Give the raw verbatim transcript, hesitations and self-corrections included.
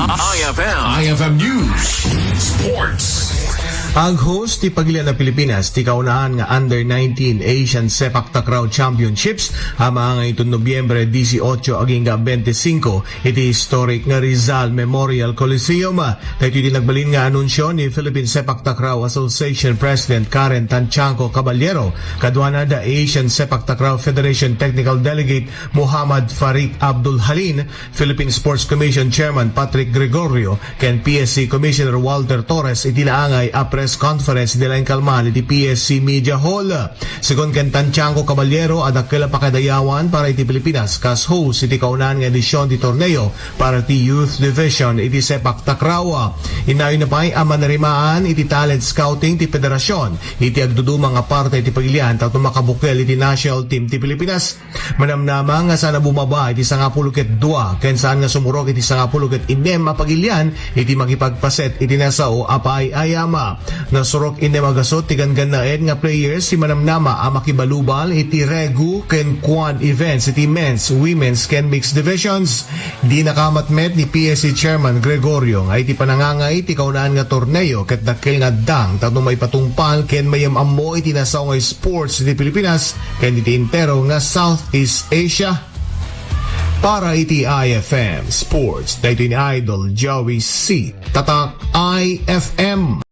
I F M. I F M News. Sports. Ag-host ti pagilian a Pilipinas ti kaunaan nga under nineteen Asian Sepak Takraw Championships a maangay iton Nobyembre dieciocho agingga veinticinco iti historic nga Rizal Memorial Coliseum. Daytoy ti nagbalin nga anunsio ni Philippine Sepak Takraw Association President Karen Tanchanco Caballero, kaduana da Asian Sepak Takraw Federation Technical Delegate Muhammad Farid Abdul Halin, Philippine Sports Commission Chairman Patrick Gregorio, ken P S C Commissioner Walter Torres iti naangay a press conference iti laing kalman iti P S C Media Hall. Segun ken Tanchanco Caballero, a dakkel a pakadayawan para iti Pilipinas kas host iti kaunaan nga edisyon ti torneo para ti Youth Division iti Sepak Takraw. Innayon na pay a manarimaan iti talent scouting ti federasyon iti agduduma nga parte iti pagilian tapno makabukel iti national team ti Pilipinas. Manamnama nga saan a bumaba iti sangapulo ket dua ken saan nga sumurok iti sangapulo ket innem a pagilian iti makipagpaset iti nasao a paay-ayam. Nasurok innem a gasut ti ganggannaet nga players ti manamnama a makibalubal iti Regu ken Quad events iti men's, women's ken mixed divisions. Di nakamatmet ni P S C Chairman Gregorio nga iti panangangay ti kaunaan nga torneo ket dakkel nga addang tapno maipatungpal ken mayam-ammo iti nasao nga sports iti Pilipinas ken iti entero nga Southeast Asia. Para iti I F M Sports, daytoy ni Idol Joey C. Tatak I F M.